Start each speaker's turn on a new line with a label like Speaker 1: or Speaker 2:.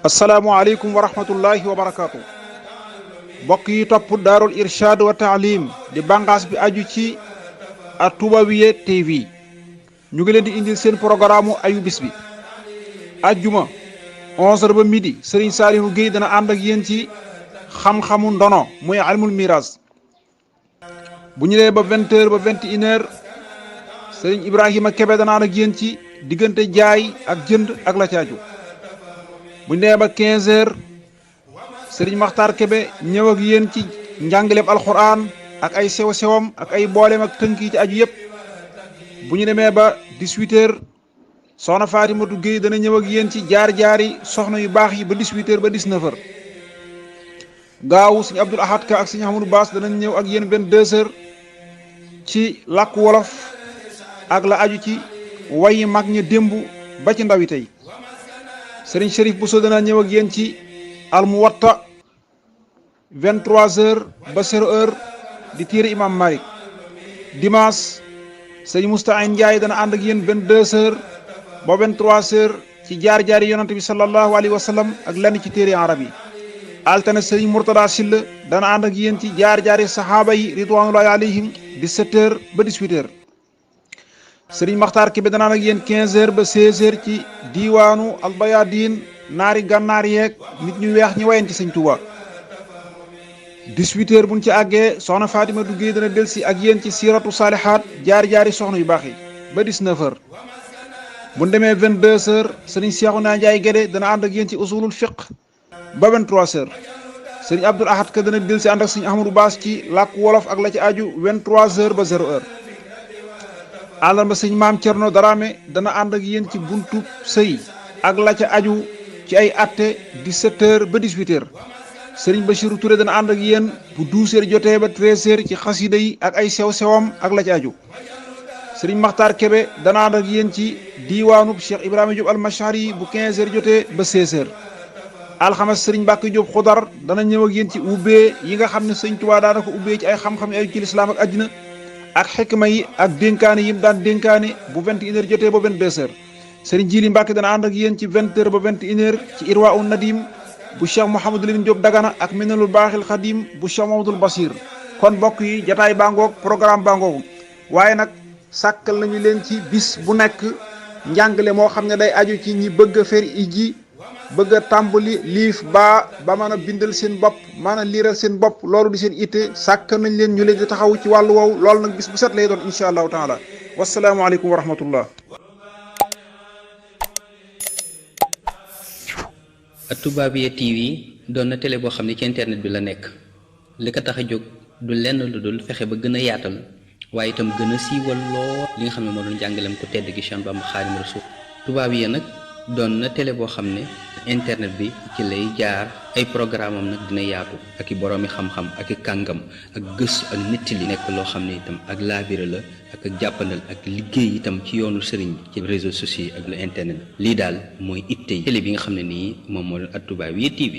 Speaker 1: asalaamualeykum wa rahmatullahi wa barakaatu. mbokk yi topp daarul irshad wa taalim di bànqaas bi aju ci At-Toubawiya TV ñu ngi leen di indil seen programme ayu bis bi ajjuma 11h ba midi Serigne Saliou Guèye dana ànd ak yéen ci xam-xamu ndono muy ilmul miras. bu ñu nee ba 20h ba 21h Serigne Ibrahima Kebe dana ànd ak yéen ci diggante jaay ak jënd ak la caaju. bu ñu nee ba 15h Serigne Makhtar Kebe ñëw ak yéen ci njàngaleem alxuraan ak ay sew-sewam ak ay booleem ak tënk yi ci aju yëpp. bu ñu demee ba 18h soxna Fatimatu Guèye dana ñëw ak yéen ci jaar-jaari soxna yu baax yi ba 18h ba 19h. gaawu sëñ Abdul Ahad Ka ak sëñ Amadou Baas danañ ñëw ak yéen 22h ci làkku wolof ak la aju ci wayi mag ña démb ba ci ndawi tey. sëriñ Chérif Bousso dana ñëw ak yéen ci almuwatta 23h ba 0h di téere imam Malik. dimanche sëñ Moustahine Ndiaye dana ànd ak yéen 22h ba 23h ci jaar-jaari yonante bi sallallahu alayhi wa sallam ak lenn ci téere arab yi. altine sëriñ Mourtada Silla dana ànd ak yéen ci jaar-jaari saxaaba yi ridwanullahi alayhim 17h ba 18h. sëriñ Makhtar Kebe dana ànd ak yéen 15h ba 16h ci diiwaanu albayadin naari gànnaar yeeg nit ñu weex ñi wayen ci sëñ Touba. 18h buñ ci àggee soxna Fatima Guèye dana delsi ak yéen ci siiratu saalihaat jaar-jaari soxna yu baax yi ba 19h. buñ demee 22h sëriñ Cheikhouna Ndiaye Guédé dana ànd ak yéen ci usulul fiqh ba 23h. sëriñ Abdul Ahad Ka dana delsi ànd ak sëriñ Ahmadou Baas ci làkku wolof ak la ci aju 23h ba 0h. àllarba sëñ maam Thierno Darame dana ànd ak yéen ci buntu sëy ak la ca aju ci ay atte 17h ba 18h. sëriñ Bachirou Touré dana ànd ak yéen bu 12h jotee ba 13h ci xasida yi ak ay sew-sewam ak la ca aju. sëriñ Makhtar Kebe dana ànd ak yéen ci diiwaanub Cheikh Ibrahima Diop almashari bu 15h jotee ba 16h. alxames sëriñ Mbàkke Diop xudar dana ñëw ak yéen ci ubbee yi nga xam ne sëñ Tuubaa daana ko ubbee ci ay xam-xam yi aju ci lislaam ak àddina ak xikma yi ak dénkaane yi mu daan dénkaane bu 21h jotee ba 22h. sëriñ Jili Mbàkke dana ànd ak yéen ci 20h ba 21h ci Irwa un Nadim bu Cheikh Mouhamadou Lamine Diop Dagana ak Minanul Baaxil Xadim bu Cheikh Mamadou Basir. kon mbokk yi jataay bàngoog programme bàngoogu waaye nag sàkkal nañu leen ci bis bu nekk njàngale moo xam ne day aju ci ñi bëgg a fer iji bëgg a tàmbali liif ba mën a bindal seen bopp mën a liiral seen bopp loolu di seen itte sàkkal nañ leen ñu leen di taxaw ci wàllu woowu loolu nag bis bu set lay doon incha allahu taala wasalaamualeykum wa rahmatullah.
Speaker 2: At-Toubawiya TV doon na télé boo xam ne ci internet bi la nekk li ko tax a jóg du lenn lu dul fexe ba gën a yaatal waaye itam gën a siiwal lool li nga xam ne moo doon jàngaleem ko tedd gi Cheikh Bamba Xaadimu Rasuul. Toubawiya nag doon na télé boo xam ne internet bi ci lay jaar ay programme am nag dina yaatu ak i boroomi xam-xam ak i kàngam ak gëstu ak netti li nekk loo xam ne itam ak laabira la ak jàppandal ak liggéey itam ci yoonu sëriñ bi ci réseaux sociaux ak le internet lii daal mooy itte yi télé bi nga xam ne nii moom moo doon At-Toubawiya TV.